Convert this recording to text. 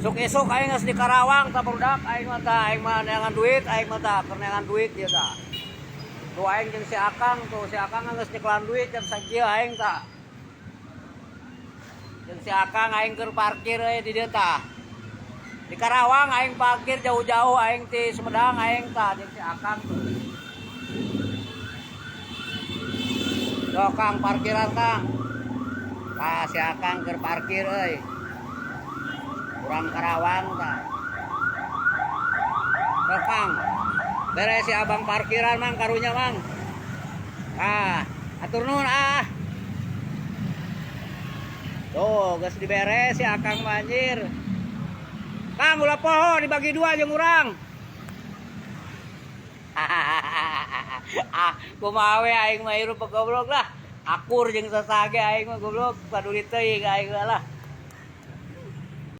Sok esok aing geus di Karawang tah barudak aing mah tah, aing mah neangan duit, aing mah tah keur neangan duit ieu tah. Tuh aing jeung si Akang tuh, si Akang geus nyekelan duit jam sakieu aing tah. Jeung si Akang aing keur parkir euy di dieu tah. Di Karawang aing parkir jauh-jauh aing ti Sumedang aing tah jeung si Akang tuh. Tuh Kang parkiran Kang. Tah si Akang keur parkir euy. Urang Karawang tah. Tuh Kang. Beres si abang parkiran mang karunya mang. Ah, atur nuhun ah. Tuh, geus diberes si Akang mah anjir. Kang ulah poho dibagi dua jeung urang. Ah, kumaha we aing mah hirup goblok lah. Akur jeung sasage aing mah goblok, paduli teuing aing lah.